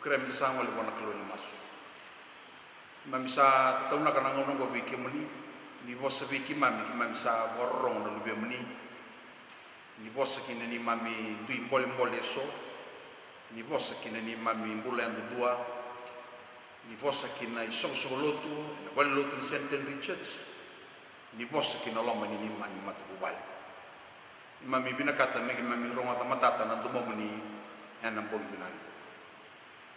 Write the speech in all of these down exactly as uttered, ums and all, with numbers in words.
Kerea me da sa gole vua na Kalou ena masu. Keimami sa tataunaka na gauna oqo vei kemuni, ni vosa vei keimami, keimami sa vakarorogo na luvemuni. Ni vosa ki na neimami dui bolebole eso, ni vosa ki na neimami bula yadudua, ni vosa ki na isoqosoqo lotu, ena valelotu ni Centenary Church, ni vosa ki na loma ni neimami matavuvale. Keimami vinakata me keimami rogoca matata na domomuni ena bogi vinaka nikua.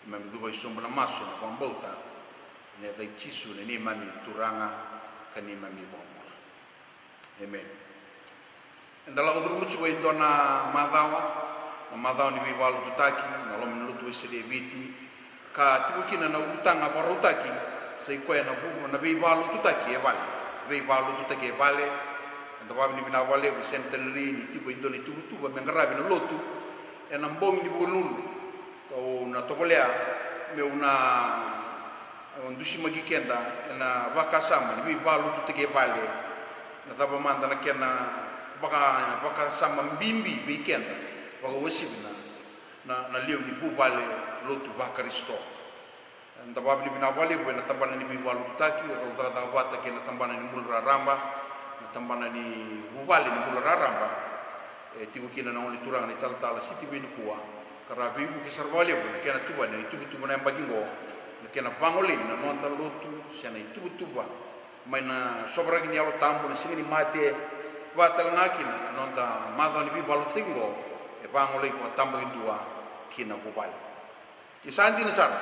Keimami cuva sobu na masu ena vakabauta, ena yaca i Jisu na neimami Turaga ka neimami iVakabula. Emeni. Eda lako curuma tiko e dua na macawa, na macawa ni veivakalotutaki, na loma ni lotu Wesele e Viti, ka tiko kina na ulutaga vakarautaki, sa i koya na vu-, na veivakalotutaki e vale. Veivakalotutaki e vale. Eda vakavinavinaka vakalevu e Centenary ni tiko e dua na ituvatuva me qaravi na lotu ena bogi ni Vukelulu. Kau na tovolea meu na dusimaki keda ena vakasama ni veivakalotutaki e vale. Na cava mada na kena vaka-, vakasama bibi vei keda, vakauasivi na, na, na lewe ni vuvale lotu vaKarisito. Eda vakavinavinaka vakalevu ena tabana ni veivakalotutaki, rau cakacaka vata kei na tabana ni bula raraba, na tabana ni vuvale ni bula raraba. E tiko kina na gone turaga na italatala Sitiveni Kua, ka ra veivuke sara vakalevu na kena tuvani na ituvatuva na yabaki oqo, na kena vagolei na noda lotu se na ituvatuva mai na sovaraki ni Yalo Tabu, na Siga ni Mate, vaka talega kina na noda macawa ni veivakalotutaki oqo, e vagolei vakatabakidua ki na vuvale. Ke sa dina sara,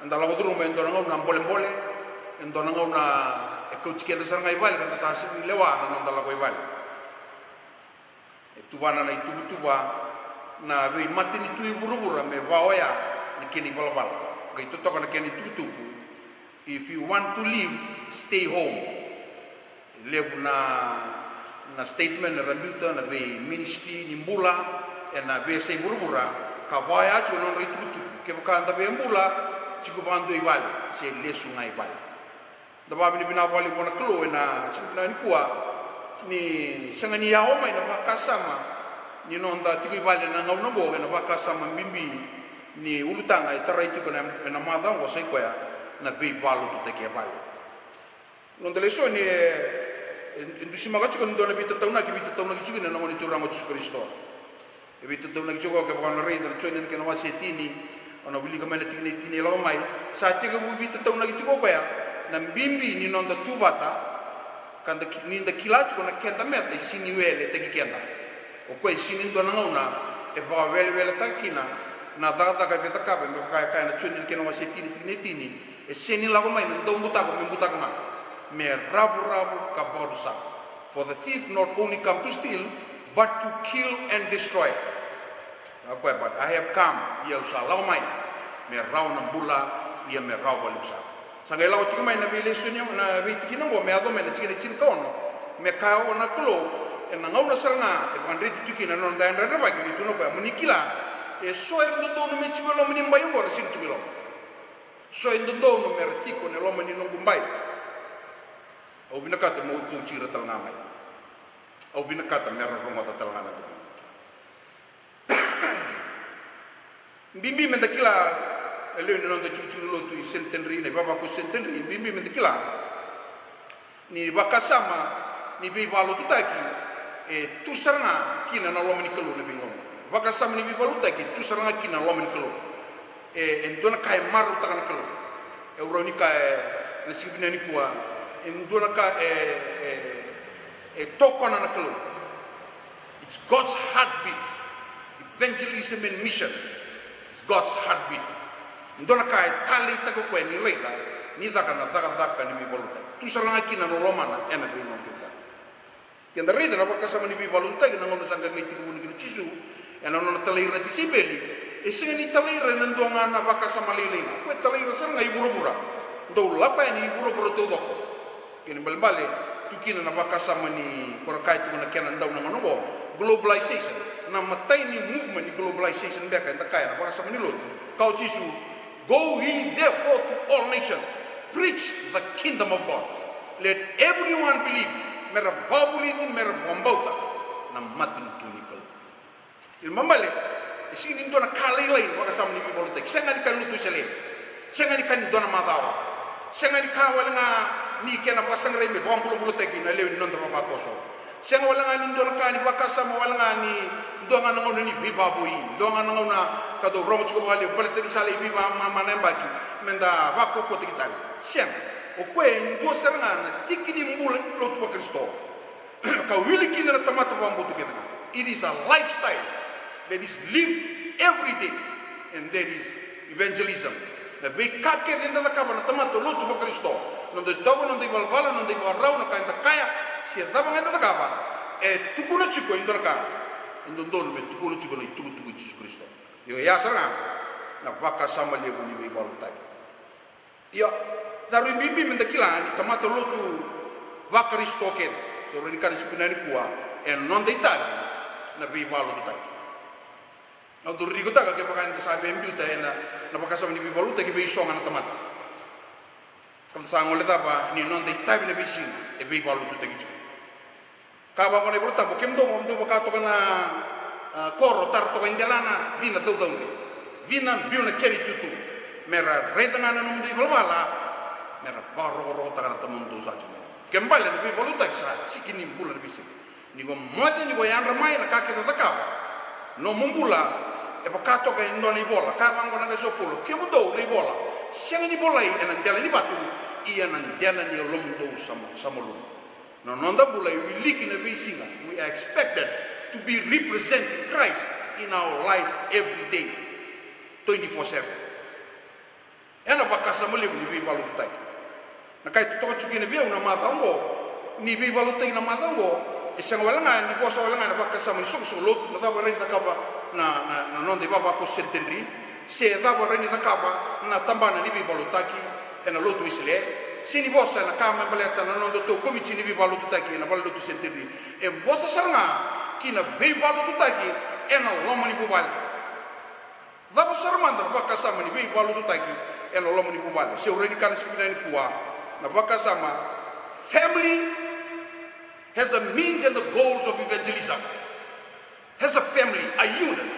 eda lako curuma e dua na gauna bolebole, e dua na gauna e kauti keda sara ga i vale, ka da sa sega ni lewa na noda lako i vale. E tuvana na ituvatuva na veimatanitu e vuravura me vaka oya na kena ivalavala. Qai totoka na kena itukutuku, "If you want to live, stay home." E levu na, na statement era biuta na veiministry ni bula ena veiyasai vuravura, ka vaka oya tiko na nodra itukutuku. Kevaka da via bula, tiko vakadua i vale se lesu ga i vale. Da vakavinavinaka vakalevu vua na Kalou ena siga vinaka nikua, ni sega ni yawa mai na vakasama ni noda tiko i vale ena gauna oqo, ena vakasama bibi ni ulutaga e tarai tiko ena, ena macawa oqo, sa i koya na veivakalotutaki e vale. Noda lesoni e, e, e dusimaka tiko e dua na veitataunaki, veitataunaki tiko kina na Gone Turaga o Jisu Karisito. E veitataunaki tiko, kevaka o na raica na Joni na kena wase e tini, o na wilika mai na tikina e tini e lako mai. Sa tekivu veitataunaki tiko o koya na bibi ni noda tu vata, ka da ki-, ni da kila tiko na keda meca e sega ni weletaki keda. O koya e sega ni dua na gauna e vakaweleweletaka kina na cakacaka e via cakava, me vaka e kaya na Joni na kena wase e tini, tikina e tini, e sega ni lako mai na daubutako me butaka ga, me ravuravu ka vakarusa. For the thief not only come to steal, but to kill and destroy. A koya, but I have come, ia au sa lako mai me rawa na bula, ia me rawa vakalevu sara. Sa qai lako tiko mai na veilesoni, na veitikina oqo, me yaco mai na tikina e tinikaono, me kaya o na Kalou, ena gauna sara ga e vakadreti tu kina na noda yadrayadravaki, e tukuna o koya, mo ni kila, e so era dodonu me tiko e loma ni bai oqo era sega ni tiko e loma. So e dodonu me ra tiko ena loma ni noqu bai. Au vinakata meu kauti ira tale ga mai. Au vinakata me ra rogoca tale ga na domo. Bibi me da kila, e lewe ni noda tikotiko ni lotu i Centenary, na ivavakoso Centenary, bibi me da kila ni vakasama ni veivakalotutaki e tu sara ga kina na loma ni Kalou na veigauna. Vakasama ni veivakalotutaki e tu sara ga kina na loma ni Kalou. E, e dua na ka e marautaka na Kalou. E rawa ni kaya ena siga vinaka nikua, e dua na ka e, e, e tokona na Kalou. It's God's heartbeat. Evangelism and mission is God's heartbeat. E dua na ka e taleitaka o koya ni raica, ni caka na cakacaka ni veivakalotutaki. Tu sara ga kina na lomana ena veigauna kece sara. Ke da raica na vakasama ni veivakalotutaki, na gauna sa qai mai tekivu kina o Jisu ena nona talai ira na tisaipeli, e sega ni talai ira ena dua ga na vakasama lailai ga. O koya e talai ira sara ga i vuravura. Dou lako yani i vuravura taucoko. Kena ibalebale, tu kina na vakasama ni, ko ra kaya tiko na kena dau na gauna oqo, globalization. Na imatai ni movement ni globalization beka eda kaya na vakasama ni lotu. Kaya o Jisu, "Go ye therefore to all nations, preach the kingdom of God. Let everyone believe." Me ra vakavulici, me ra vakabauta na matanitu ni Kalou. Kena ibalebale, Sega ni dua na ka lailai na vakasama ni veivakalotutaki. Sega ni ka ni lotu Wesele. Sega ni ka ni dua na macawa. Sega ni ka wale ga ni kena vakasaqarai me vakabulabulataki na lewe ni noda vavakoso. Sega wale ga ni dua na ka ni vakasama wale ga ni dua ga na gauna ni veivakavoui, dua ga na gauna ka dau rogo tiko vakalevu baleta ni sa lai veivamama na yabaki me da vakaukauwataki tale. Sega. O koya e dua sara ga na tiki ni bula ni lotu vaKarisito ka wili kina na tamata vakabauta kece ga. It is a lifestyle that is lived every day, and that is evangelism. Na veika kece eda cakava na tamata lotu vaKarisito, noda itovo, noda ivalavala, noda ivakarau, na ka eda kaya, se cava ga eda cakava, e tukuna tiko e dua na ka e dodonu me tukuna tiko na itukutuku i Jisu Karisito. Io, e a sara ga na vakasama levu ni veivakalotutaki. Ia, daru bibi me da kila ni tamata lotu vaKarisito kece, se o rawa ni kaya na sipi nikua, e noda itavi na veivakalotutaki. Au dau ririkotaka kevaka eda sa via biuta ena, na vakasama ni veivakalotutaki vei so ga na tamata, ka da sa gole cava ni noda itavi na veisiga e veivakalotutaki tiko. Ka vaqo na iVola Tabu, kemudou, kemudou vaka toka na, a, koro, tara toka i delana, cina caucaudre, cina biu na kena itutu, me ra raica ga na nomudou ivalavala, me ra vakarokorokotaka na Tamamudou sa tiko mai. Kena ibalebale na veivakalotutaki sa tiki ni bula na veisiga. Ni ko moce, ni ko yadra mai na ka kece o cakava, nomu bula e vaka toka e dua na ivola. Ka vaqo na qase o Paula, kemudou na ivola sega ni volai ena dela ni vatu, ia na dela ni yalomudou sa ma-, sa malumu. Na noda bula e wiliki na veisiga. We are expected to be representing Christ in our life every day, twenty-four seven. Ena vakasama levu ni veivakalotutaki. Na ka e totoka tiko kina vei au na macawa oqo, ni veivakalotutaki na macawa oqo, e sega wale ga ni vosa wale ga ena vakasama ni soqosoqo lotu, na cava e rawa ni cakava na, na, na noda ivavakoso Centenary, se cava e rawa ni cakava na tabana ni veivakalotutaki ena lotu Wesele, se ni vosa na ka me baleta na nodatou komiti ni veivakalotutaki ena valenilotu Centenary. E vosa sara ga ki na veivakalotutaki ena loma ni vuvale. Cava sara mada na vakasama ni veivakalotutaki ena loma ni vuvale? Se au rawa ni kaya na sipi nikua, na vakasama, family has a means and the goals of evangelism. Has a family, a unit.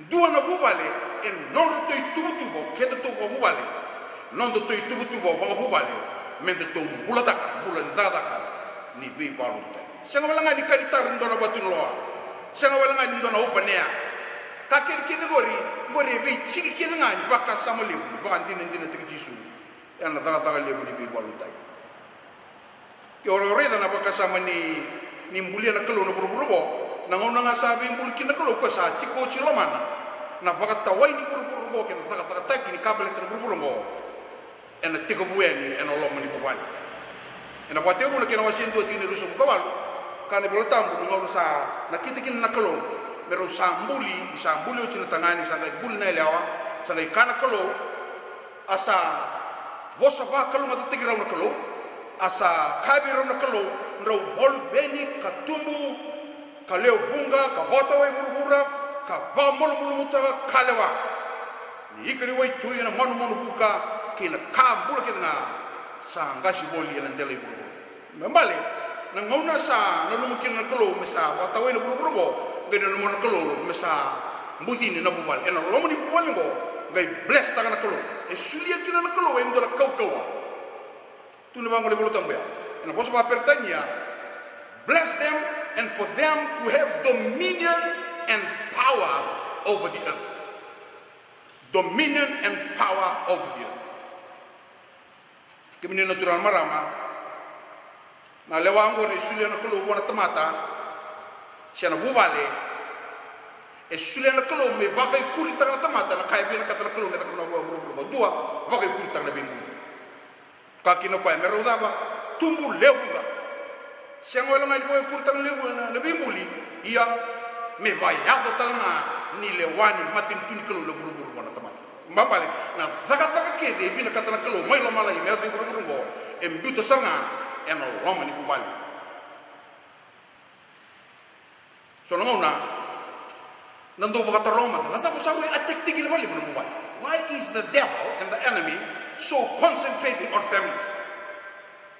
Dua na vuvale, e nodratou ituvatuva o kedatou vakavuvale, nodatou ituvatuva o vakavuvale, me datou bulataka na bula ni cakacaka ni veivakalotutaki. Sega wale ga ni ka ni tara ni dua na vatu ni loa, sega wale ga ni dua na open air. Ka kece kece qori, qori e veitiki kece ga ni vakasama levu ni vakadinadinataki Jisu ena cakacaka levu ni veivakalotutaki. Ke o raica na vakasama ni, ni bulia na Kalou na vuravura oqo, na gauna ga sa veibuli kina na Kalou, koya sa tiko oti e lomana na vakatawai ni vuravura oqo kei na cakacakataki ni ka baleta na vuravura oqo. Ena tekivu yani ena loma ni vuvale. Ena Vakatekivu na kena wase e dua, tikina e ruasagavulu ka walu, kaya na iVola Tabu, na gauna sa nakita kina na Kalou me rau sa buli, ni sa buli oti na tagane, sa qai buli na yalewa, sa qai kaya na Kalou, a sa vosa vakalougatataki rau na Kalou, a sa kaya vei rau na Kalou, drau vakaluveni ka tubu, ka lewe vuqa, ka vakatawai vuravura, ka vakamalumalumutaka ka lewa. Ni ika ni waitui, na manumanu vuka, kei na ka bula kece ga sa qasi voli ena dela i vuravura. Me bale, na gauna sa nanuma kina na Kalou me sa vakatawai na vuravura oqo, qai nanuma na Kalou me sa bucini na vuvale. Ena loma ni vuvale oqo, qai blesstaka na Kalou. E solia kina na Kalou e dua na kaukauwa. Tukuna vaqo na iVola Tabu ya, ena vosa vakaperitania, "Bless them, and for them to have dominion and power over the earth." Dominion and power over the earth. Kemuni na turaga, marama, na lewa oqori e solia na Kalou vua na tamata, se na vuvale, e solia na Kalou me vakaikuritaka na tamata na ka e vinakata na Kalou me caka na vuravura oqo. Dua, vakaikuritaka na veibuli. Kaya kina o koya me rau cava? Tubu, lewe vuqa. Sega wale ga ni vakaikuritaka na lewe, na, na veibuli, ia me vakayaco tale ga ni lewa ni matanitu ni Kalou na vuravura oqo na tamata. Baleta na cakacaka kece e vinakata na Kalou mai lomalagi me yaco i vuravura oqo, e biuta sara ga ena loma ni vuvale. So na gauna na dau vakataroga mada, na cava sa rui attack tiko kina vakalevu na vuvale? Why is the devil and the enemy so concentrating on families?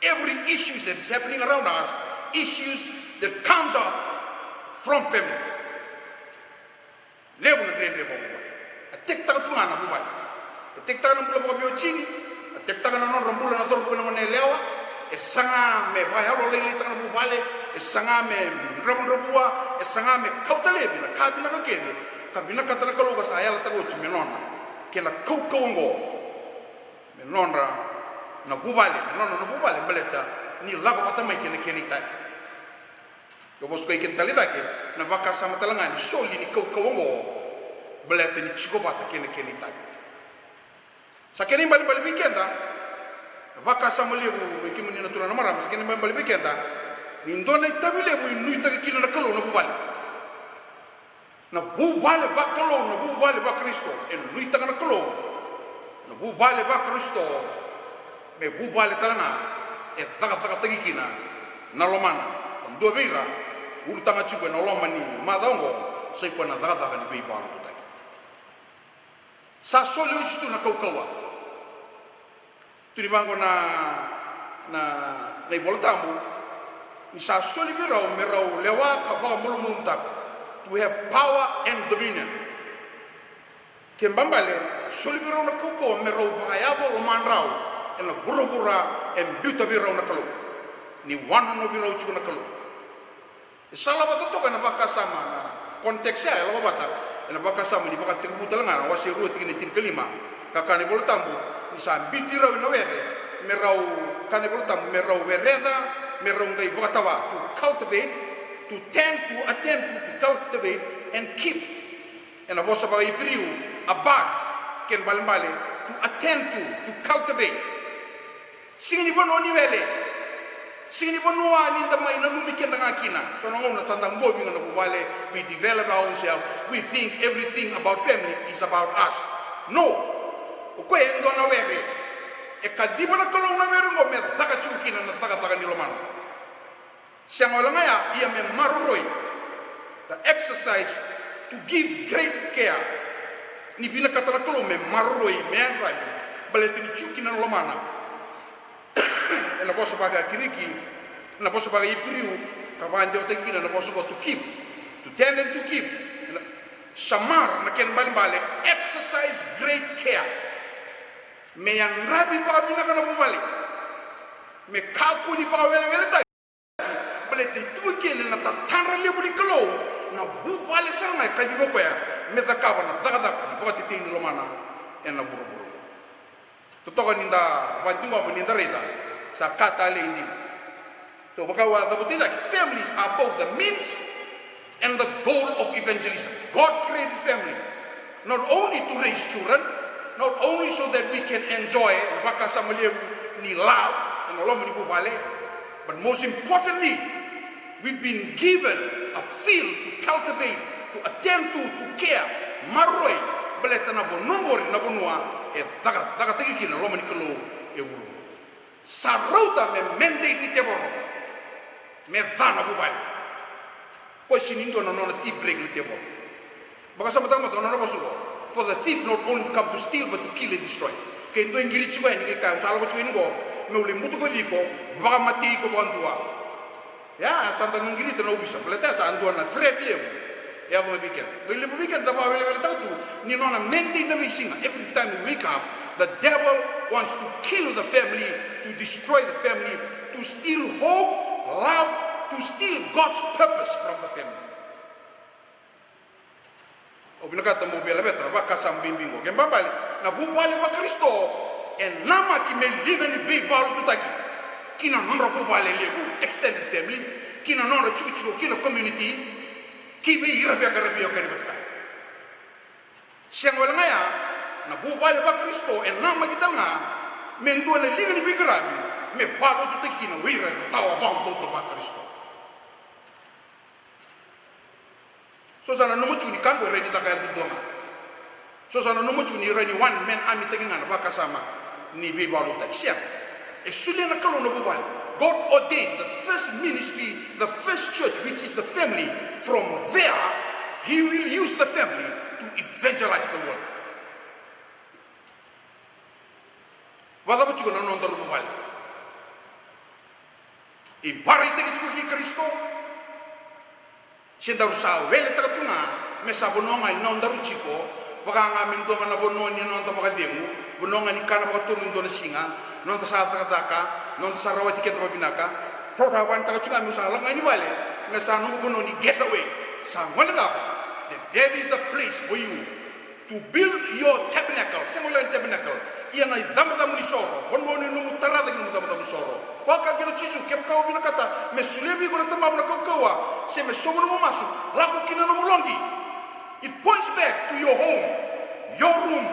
Every issues that is happening around us, issues that comes up from families. Levu na dredre vakavuvale. A tekitaka tu ga na vuvale. A tekitaka na bula vakaveiwatini, a tekitaka na nodra bula na cauravou kei na gone yalewa. E saga me vakayalolailaitaka na vuvale, e saga me dravudravua, e saga me kauta laivi na ka vinaka kece ka vinakata na Kalou ka sa yalataka oti me nona. Kei na kaukauwa oqo, me nodra na vuvale, me nona na vuvale baleta ni lako vata mai kei na kena itavi. Ka vosa koya keda tale cake na vakasama tale ga ni soli ni kaukauwa oqo, baleta ni tiko vata kei na kena itavi. Sa kena ibalebale vei keda, na vakasama levu vei kemuni na turaga na marama, sa kena ibalebale vei keda ni dua na itavi levu e nuitaka kina na Kalou na vuvale. Na vuvale vakalou, na vuvale vaKarisito e nuitaka na Kalou. Na vuvale vaKarisito me vuvale tale ga e cakacakataki kina na lomana. Ka dua vei ira ulutaga tiko ena loma ni macawa oqo, sa i koya na cakacaka ni veivakalotutaki. Sa soli oti tu na kaukauwa. Tu ni vaqo na, na, na iVola Tabu, ni sa soli vei rau me rau lewa ka vakamalumalumutaka. To have power and dominion. Kena ibalebale, soli vei rau na kaukauwa me rau vakayaco lomadrau ena vuravura e biuta vei rau na Kalou. Ni wanonovi rau tiko na Kalou. E sala vata toka ena vakasama, na context ya e lako vata ena vakasama ni Vakatekivu tale ga na wase rua tikina e tinikalima. Ka kaya na iVola Tabu ni sa biuti rau ena were, me rau, kaya na iVola Tabu, me rau wereca, me rau qai vakatava. To cultivate, to tend to, attend to, to cultivate and keep. Ena vosa vakaIperiu, abad, kena ibalebale, to attend to, to cultivate. Sega ni vanua ni wele. Sega ni vanua ni da mai nanumi keda ga kina. So na gauna sa da qovi ga na vuvale, we develop our own self, we think everything about family is about us. No. O koya e dua na were. E kaciva na Kalou na were oqo me caka tiko kina na cakacaka ni lomana. Sega wale ga ya, ia me maroroi. The exercise to give great care. Ni vinakata na Kalou me maroroi, me yadravi, baleta ni tiko kina na lomana. Ena vosa vakaKiriki, ena vosa vakaIperiu, ka vakadewataki kina na vosa ko to keep, to tend and to keep. Ena shamar, na kena ibalebale, exercise great care. Me yadravi vakavinaka na vuvale. Me kakua ni vakaweleweletaki. Baleta e tu kina na tatadra levu ni Kalou, na vuvale sara ga e kaciva o koya me cakava na cakacaka ni vakatetei ni lomana ena vuravura. Totoka ni da vakadiguva ni da raica, sa ka talei dina. So vaka au a cavuta i cake, families are both the means and the goal of evangelism. God created family not only to raise children, not only so that we can enjoy na vakasama levu ni love ena loma ni vuvale, but most importantly, we've been given a field to cultivate, to attend to, to care, maroroi, baleta na vanua oqori na vanua e cakacakataki kina na loma ni Kalou e vuravura. Sa rauta me mandate ni tevoro me ca na vuvale. Ko sega ni dua na nona tea break ni tevoro. Vakasamataka mada na nona vosa oqo. For the thief not only come to steal but to kill and destroy. Ke dua e qiriti iko yani, ke kaya, au sa lako tiko yani oqo meu lai butakoci iko, vakamatei iko vakadua. Ia, sa da qirita na ovisa, baleta sa dua na threat levu e yaco mai vei keda. Dau levu vei keda da vakaweleweletaka tu ni nona mandate na veisiga. Every time we wake up, the devil wants to kill the family, to destroy the family, to steal hope, love, to steal God's purpose from the family. Au vinakata meu via laveta na vakasama bibi oqo. Kena ibalebale, na vuvale vaKarisito e namaki me liga ni veivakalotutaki ki na nodra vuvale levu, extended family, ki na nodra tikotiko, ki na community, ki vei ira veiqaravi o kena vata kaya. Sega wale ga ya, na vuvale vaKarisito e namaki tale ga me dua na liga ni veiqaravi me vakalotutaki kina o ira era tawa vakabauta vaKarisito. So sa nanuma tiko ni ka oqo e rawa ni caka yadudua ga. So sa nanuma tiko ni rawa ni one man army taki ga na vakasama ni veivakalotutaki. Sega. E solia na Kalou na vuvale. God ordained the first ministry, the first church, which is the family. From there, he will use the family to evangelize the world. Vakacava tiko na nodaru vuvale? E vakaraitaki tiko kei Karisito, se daru sa weletaka tu ga Me sa vanua ga ni nodaru tiko, vaka ga me dua ga na vanua ni noda vakacegu, vanua ga ni kana vakatolu e dua na siga, noda sa cakacaka, noda sa rawati keda vavinaka. Sa sa vanataka tiko ga meu sa lako ga i vale, me sa noqu vanua ni getaway. Sa gone cava? That, that is the place for you to build your tabernacle. Sega wale ni tabernacle. Ia na icabocabo ni soro, vanua ni nomu tara cake nomu icabocabo ni soro. Vaka kina o Jisu, kevaka o vinakata me solia vei iko na tamamu na kaukauwa, se me sogo nomu masu, lako kina nomu loqi. It points back to your home, your room.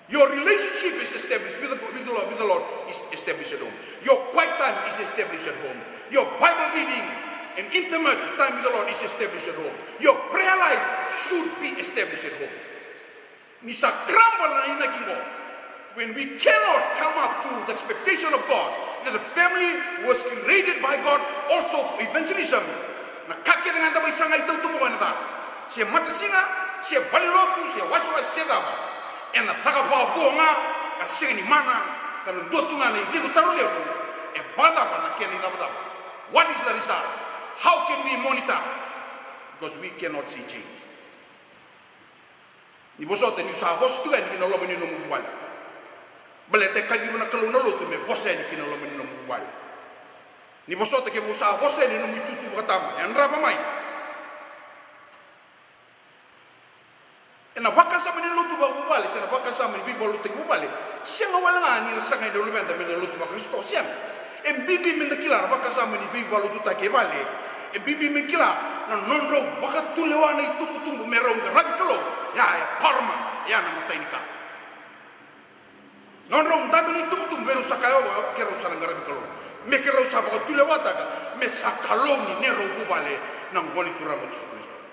Your relationship is established with the, with the Lord, with the Lord is established at home. Your quiet time is established at home. Your Bible reading and intimate time with the Lord is established at home. Your prayer life should be established at home. Ni sa crumble na inaki qo, when we cannot come up to the expectation of God, that the family was created by God also for evangelism, na ka kece ga eda mai sagai tautuba qo ena cava? Se matasiga, se valenilotu, se wasewase, se cava? Ena caka vakavo ga, ka sega ni mana, ka na dua tu ga na icegu taro levu. E vakacava na kena icavacava? What is the result? How can we monitor? Because we cannot see change. Ni vosota, niu sa vosa tu yani ki na loma ni nomu vuvale. Baleta e kaciva na Kalou na lotu me vosa yani ki na loma ni nomu vuvale. Ni vosota, kevaka au sa vosa yani na nomu itutu vakatama, yadrava mai. Ena vakasama ni lotu vakavuvale, se na vakasama ni veivakalotutaki vuvale, sega wale ga ni ra sagai na luveda me na lotu vaKarisito, sega. E bibi me da kila na vakasama ni veivakalotutaki e vale. E bibi me kila na nodrau vakatulewa na itubutubu me rau qaravi Kalou. Ya e paramount, ya na imatai ni ka. Nodrau dabe na itubutubu me rau sa kaya, "Oqo keirau sa na qaravi Kalou." Me keirau sa vakatulewataka me sa Kalou ni neirau vuvale na Gone Turaga o Jisu Karisito.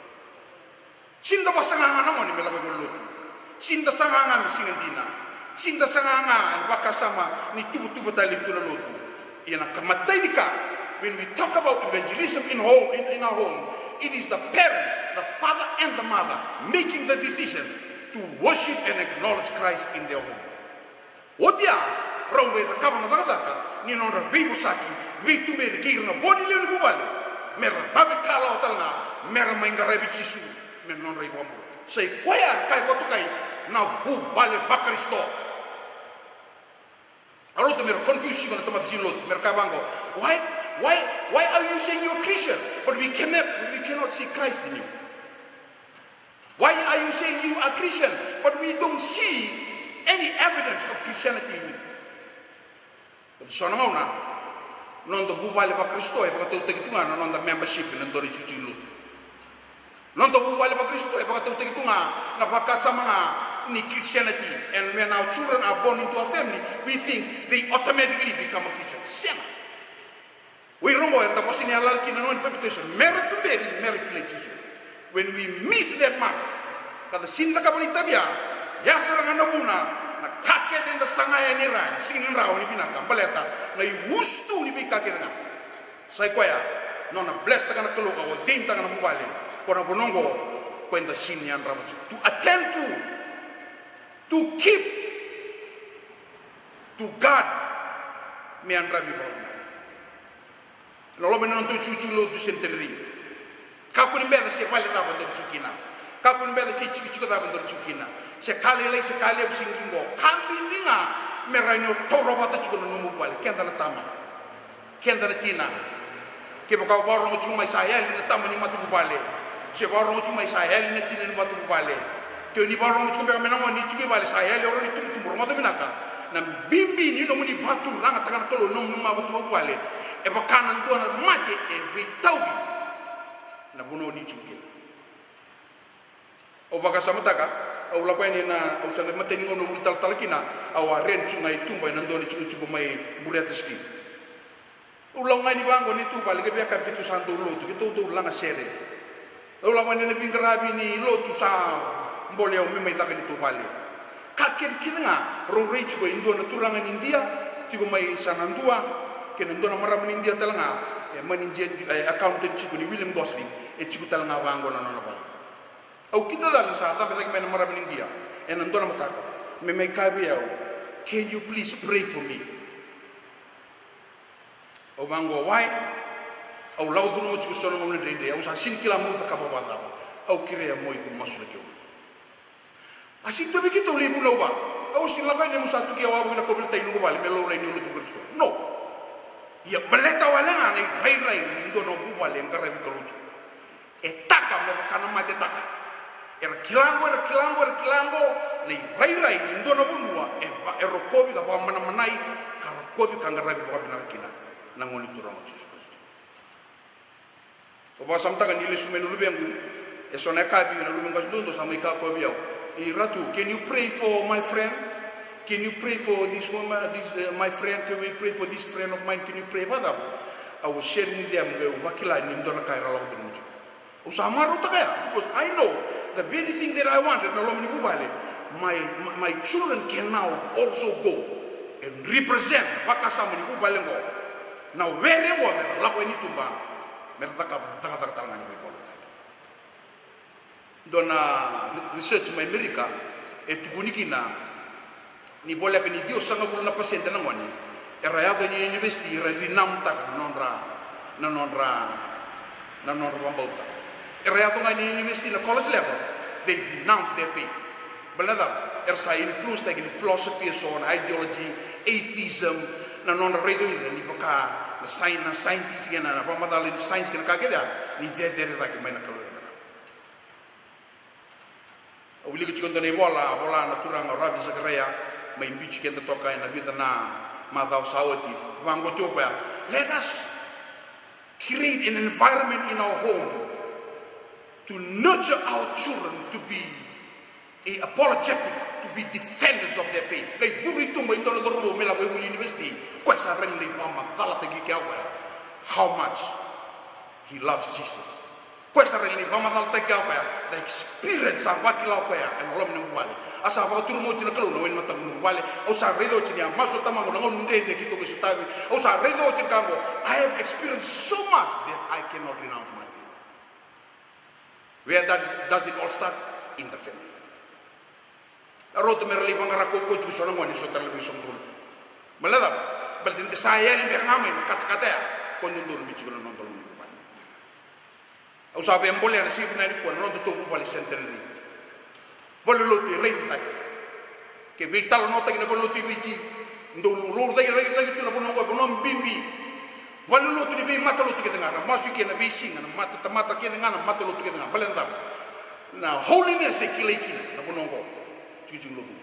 Sega ni da vakasaga ga na gone me lako i valenilotu. Sega ni da saga ga me siga dina. Sega ni da saga ga ena vakasama ni tuvatuva tale tu na lotu. Ia na ka imatai ni ka, when we talk about evangelism in home, in, in our home, it is the parent, the father and the mother making the decision to worship and acknowledge Christ in their home. Oti ya, rau qai cakava na cakacaka ni nodra veivosaki, veituberi kei ira na vo ni lewe ni vuvale, me ra cavekalawa tale ga, me ra mai qaravi Jisu me nodra iVakabula. Sa i koya era kaya vakatokai na vuvale vaKarisito. A rauta me ra confuse iko na tamata siga ni lotu, me ra kaya vaqo, "Why, why, why are you saying you're Christian, but we cannot, we cannot see Christ in you?" Why are you saying you are Christian, but we don't see any evidence of Christianity in you? Baleta so na gauna, noda vuvale vaKarisito e vakatautaki tu ga na noda membership ena dua na itikotiko ni lotu. Noda vuvale vaKarisito e vakatautaki tu ga na vakasama ga ni Christianity. And when our children are born into our family, we think they automatically become a Christian. Sega. O ira oqo era vosa ni yalayala kina na nona papitaiso, me ra tuberi, me ra kilai Jisu. When we miss that mark, ka da sega ni cakava na itavi ya, ya sara ga na vuna, na ka kece eda saga yani e ra ena sega ni rawa ni vinaka, baleta na iusutu ni veika kece ga. Sa i koya, nona blesstaka na Kalou ka ordaintaka na vuvale, ko na vanua oqo, ko eda sega ni yadrava tiko. To attend to, to keep, to guard, me yadravi vakavinaka. Ena loma ni nodaru itikotiko lotu Centenary. Kakua ni beca se vale cava daru tiko kina. Kakua ni beca se itikotiko cava daru tiko kina. Se ka lailai, se ka levu, se qiqo. Ka bibi ga me rawa ni o taura vata tiko na nomu vuvale. Keda na tama. Keda na tina. Kevaka o vakarorogo tiko mai sa yali na tama ni matavuvale. Se vakarorogo tiko mai sa yali na tina ni matavuvale. Ke o ni vakarorogo tiko beka mai na gone ni tiko i vale sa yali o rau ni tubutubu, rogoca vinaka. Na bibi ni nomuni vakaturagataka na Kalou na nomuni matavuvale. E vaka na dua na mate e veitauvi ena vanua o ni tiko kina. Au vakasamataka, au lako yani ena, au sa qai matai ni gauna au vuli talatala kina, au a rent tu ga i tuba ena dua na itikotiko mai Bureta Street. Au lako ga yani vaqo, neitou vale, kevaka keitou sa dau lotu, keitou dau laga sere. Au lako yani ena veiqaravi ni lotu sa bole au me mai caka neitou vale. Ka kecekece ga rau rai tiko e dua na turaga ni Idia tiko mai Sanadua, kei na dua na marama ni Idia tale ga, e manager, e accountant tiko ni William Gosling, e tiko tale ga vaqo na nona vale. Au kidacala ni sa cabe cake mai na marama ni Idia ena dua na mataka me mai kaya vei au, "Can you please pray for me?" Au vaqo, "Why?" Au lako curuma tiko so na gauna dredre, au sa sega ni kila meu cakava vakacava. Au kerea mo iko masulaki au. A sega ni tu vei keitou na ivunau va. Au sega ni lako yani mo sa tukia wavoki na kauveilatai ni noqu vale me laurai ni lotu Karisito. No. Ia baleta wale ga na irairai ni dua na vuvale e qaravi Kalou tiko. E taka me vaka na mate e taka. Era kila qo, era kila qo, era kila qo na irairai ni dua na vanua e va-, e rokovi ka vakamanamanai, ka rokovi ka qaravi vakavinaka kina na Gone Turaga o Jisu Karisito. Au vakasamataka ni lesu mai na luvequ, e so na yakavi na luvequ qase duadua sa mai kaya vei au, "E Ratu, can you pray for my friend? Can you pray for this woman, this, uh, my friend? Can we pray for this friend of mine? Can you pray?" Vakacava? I was sharing with them, qai au vakila ni dua na ka era lako curuma tiko. Au sa marautaka ya, because I know the very thing that I wanted na loma ni vuvale, my, my, my children can now also go and represent vakasama ni vuvale qo. Na were qo me ra lako yani i tuba, me ra cakava na cakacaka tale ga ni veivakalotutaki. Dua na research mai Amerika e tukuni kina ni voleka ni ciwasagavulu na pasede na gone era yaco yani i university era renounce-taka na nodra, na nodra, na nodra vakabauta. Era yaco ga yani i university na college level, they renounce their faith. Baleta na cava? Era sa influence-taki ni philosophy e so, na ideology, atheism, na nodra raica o ira ni vaka na sci-, na scientist kei na, na vakamacala ni science kei na ka kece ya, ni cecere cake mai na Kalou era qarava. Au wilika tiko e dua na ivola a vola na turaga o Ravi Zacharias mai Beach, keda toka ena vica na macawa sa oti. Vaqo tiko o koya, "Let us create an environment in our home to nurture our children to be a apologetic, to be defenders of their faith." Qai curu i tuba e dua na cauravou me lako e vuli university, koya sa rawa ni lai vakamacalataki kea o koya how much he loves Jesus. Koya sa rawa ni vakamacalataki kea o koya the experience sa vakila o koya ena loma ni vuvale. A sa vakaturuma oti na Kalou na wai ni mataqu ni vuvale. Au sa raica oti ni a masu o tamaqu na gauna dredre keitou qai sotavi. Au sa raica oti na ka qo. I have experienced so much that I cannot renounce my faith. Where that, does it all start? In the family. A rauta me ra lai vaqara kaukaua tiko so na gone, so tale na veisoqosoqo. Baleta na cava? Baleta ni da sa yali beka ga mai na katakata ya, ko dodonu me tiko na noda loma ni vuvale. Au sa via bolea na siga vinaka nikua na nodatou vuvale Centenary. Valenilotu e raica cake. Ke veitalanoataki na valenilotu i Viti, dou rau raica, raica cake tu na vanua oqo, vanua bibi. Valenilotu ni veimatalotu kece ga, ra masu i ke na veisiga, na mata, tamata kece ga, na matalotu kece ga. Baleta na cava? Na holiness e kilai kina na vanua oqo. Tikotiko lotu.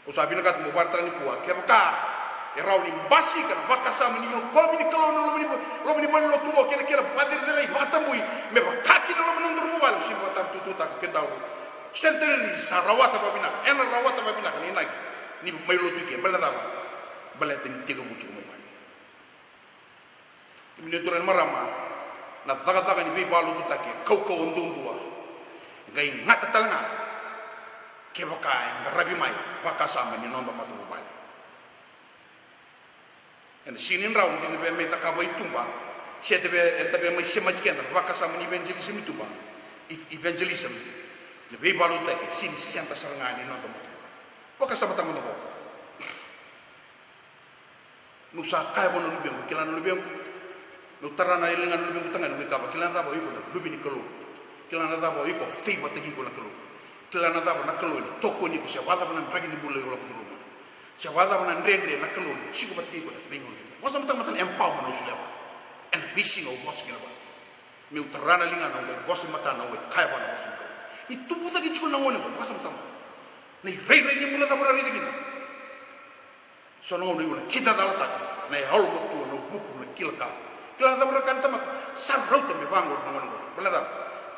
Au sa vinakata meu vakaraitaka nikua, kevaka e rawa ni basika na vakasama ni rokovi ni Kalou na loma ni, loma ni valenilotu oqo kei na kena vakacerecerei, vakatabui, me vaka kina na loma ni nodaru vuvale, au sega ni vakatara tututaka, keda Centenary sa rawata vakavinaka, ena rawata vakavinaka na inaki ni mai lotu i ke. Baleta na cava? Baleta ni tekivu tiko mai vale. Kemuni na turaga, na marama, na cakacaka ni veivakalotutaki e kaukauwa duadua, qai gata tale ga kevaka e qaravi mai vakasama ni noda matavuvale. Ena sega ni rawa ni da via mai cakava i tuba, se da via, eda via mai semati keda na vakasama ni evangelism i tuba. Ev-, evangelism, na veivakalotutaki, sega ni senta sara ga ni noda matavuvale. Vakasamataka mada qo. Meu sa kaya vua na luvequ, kila na luvequ, meu tara na liga na luvequ tagane, qai kaya vua, kila na cava, o iko na luve ni Kalou. Kila na cava, o iko favour-taki iko na Kalou. Kila na cava, na Kalou ena tokoni iko, se vakacava na draki ni bula o lako curuma, se vakacava na dredre, na Kalou ena tiko vata kei iko ena veigauna kece. Vakasamataka mada na empowerment au solia vua ena veisiga au vosa kina vua. Meu tara na ligana, au qai vosa e matana, au qai kaya vua na vosa ni Kalou. Ni tubu cake tiko na gone qo, vakasamataka mada na irairai ni bula cava o na raica kina. So na gauna iko na kidacala taka na yalomatua, na vuku, na kila ka. Kila na cava e rawa ni kaya na tamata, sa rauta me vaqori na gone qori. Baleta na cava?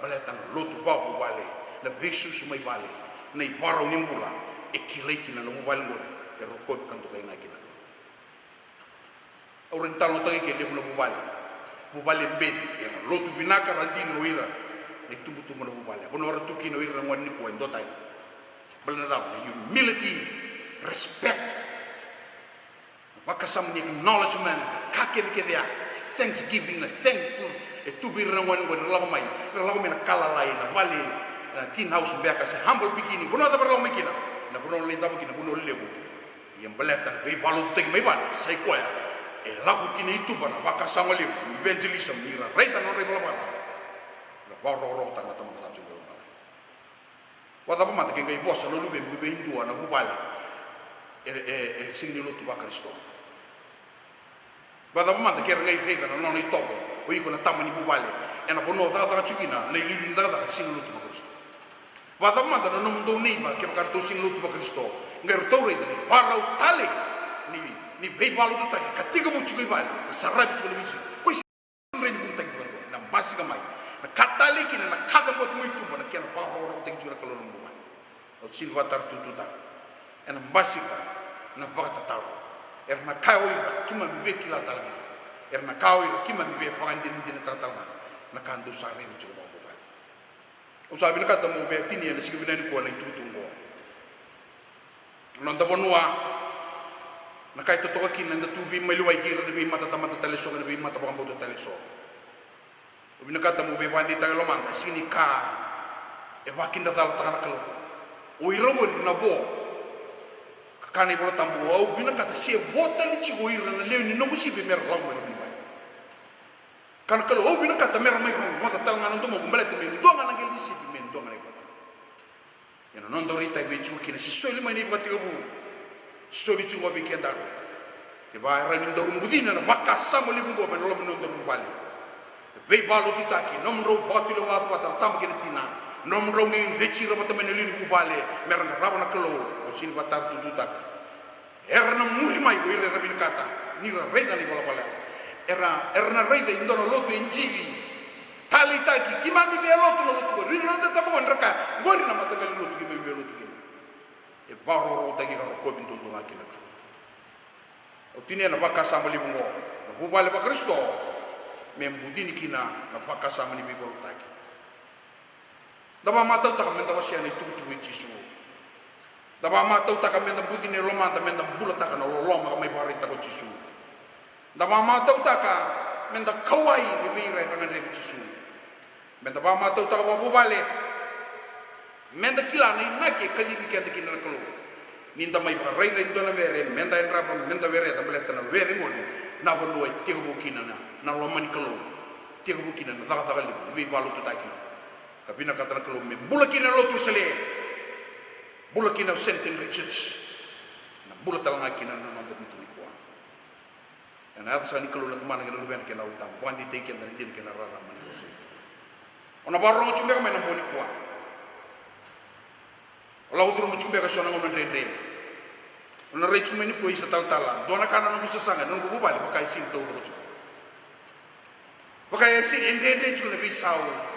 Baleta na lotu vakavuvale, na veisusu mai vale, na ivakarau ni bula e kilai kina na vuvale qori, e rokovi ka dokai ga kina. Au rawa ni talanoataka ike, levu na vuvale, vuvale beci, era lotu vinaka, ra dina o ira na itubutubu na vuvale. Vanua ra tu kina o ira na gone nikua e duatani. Baleta na cava? Na humility, respect, vakasama ni acknowledgement, ka kecekece ya, thanksgiving, na thankful, e tu vei ira na gone qori, ra lako mai, ra lako mai na ka lalai, na vale, na tin house beka se humble beginning. Vanua cava ra lako mai kina? Na vanua ra lai cava kina, vanua levu. Ia baleta na veivakalotutaki mai vale, sa i koya e lako kina i tuba na vakasama levu ni evangelism, ni ra raica na nodra ivalavala, ra vakarokorokotaka na Tamada sa tu mai lomalagi. Vakacava mada ke qai vosa na luvemu vei dua na vuvale e, e, e sega ni lotu vaKarisito? Vakacava mada ke ra qai raica na nona itovo o iko na tama ni vuvale ena vanua o cakacaka tiko kina, na iliuliu ni cakacaka, sega ni lotu vaKarisito? Vakacava mada na nomudou neiba kevaka ratou sega ni lotu vaKarisito, qai ratou raica na ivakarau talei ni, ni veivakalotutaki ka tekivu tiko i vale, ka saravi tiko na veisiga? Koi sega ni vunitaki vakadua, ena basika mai na ka talei kina, na ka caboti mai tuba, na kena vakarokorokotaki tiko na Kalou na vuvale. Au sega ni vakatarotututaka. Ena basika na vakatataro. Era na kaya o ira, keimami via kila tale ga. Era na kaya o ira, keimami via vakadinadinataka tale ga na ka dou sa raica tiko vakavuvale. Au sa vinakata meu via tinia ena siga vinaka nikua na itukutuku oqo. Na noda vanua, na ka e totoka kina eda tu veimaliwai kei ira na veimatatamata tale eso kei na veimata vakabauta tale eso. Au vinakata meu veivakadeitaka e lomada, e sega ni ka e vakakidacalataka na Kalou. O ira oqori na vo. Ka kaya na iVola Tabu, au vinakata se vo tale tiko o ira na lewe ni noqu sipi me ra lako mai loma ni bai. Ka na Kalou, au vinakata me ra mai rogoca tale ga na domona, baleta me dua ga na qele ni sipi, me dua ga na ivola. Ia na noda rai tiko vei tiko kina, se soli mai na ivakatekivu, soli tiko vei kedaru. Kevaka e rawa ni daru bucina na vakasama levu oqo mai na loma ni nodaru vale. Veivakalotutaki, nomudrau vakatulewa vata na tama kei na tina, nomudrau qai dreti ira vata mai na lewe ni vuvale me ra qarava na Kalou, au sega ni vakatarotututaka. Era na muri mai o ira era vinakata ni ra raica na ivalavala ya. Era, era na raica e dua na lotu e jivi, taleitaki, keimami via lotu na lotu qori. Ira na noda tabagone era kaya, qori na mataqali lotu keimami via lotu kina. E vakarokorokotaki ka rokovi duadua ga kina. Au tinia na vakasama levu oqo, na vuvale vaKarisito, me bucini kina na vakasama ni veivakalotutaki. Da vakamatautaka meda wasea na itukutuku i Jisu. Da vakamatautaka meda bucini e lomada, meda bulataka na loloma ka mai vakaraitaka o Jisu. Da vakamatautaka meda kauwai vei ira era gadrevi Jisu. Meda vakamatautaka vakavuvale, meda kila na inaki e kacivi keda kina na Kalou. Ni da mai vakaraica e dua na were, meda yadrava, meda wereca, baleta na were qori na vanua e tekivu kina na, na loma ni Kalou. Tekivu kina na cakacaka levu ni veivakalotutaki. Ka vinakata na Kalou me bula kina na lotu e Sele. Bula kina o Centenary Church. Na bula tale ga kina na noda vitu nikua. Ena yaca saka ni Kalou na Tamana kei na Luvena kei na Yalo Tabu, vakadeitaki keda na dina kei na rarama ni vosa. O na vakarorogo tiko beka mai na bogi nikua. O lako curuma tiko beka eso na gauna dredre. O na rai tiko mai nikua isa talatala, dua na ka na noqu sasaga, na noqu vuvale, vaka e sega ni taucoko tiko. Vaka e sega, e dredre tiko na veisau.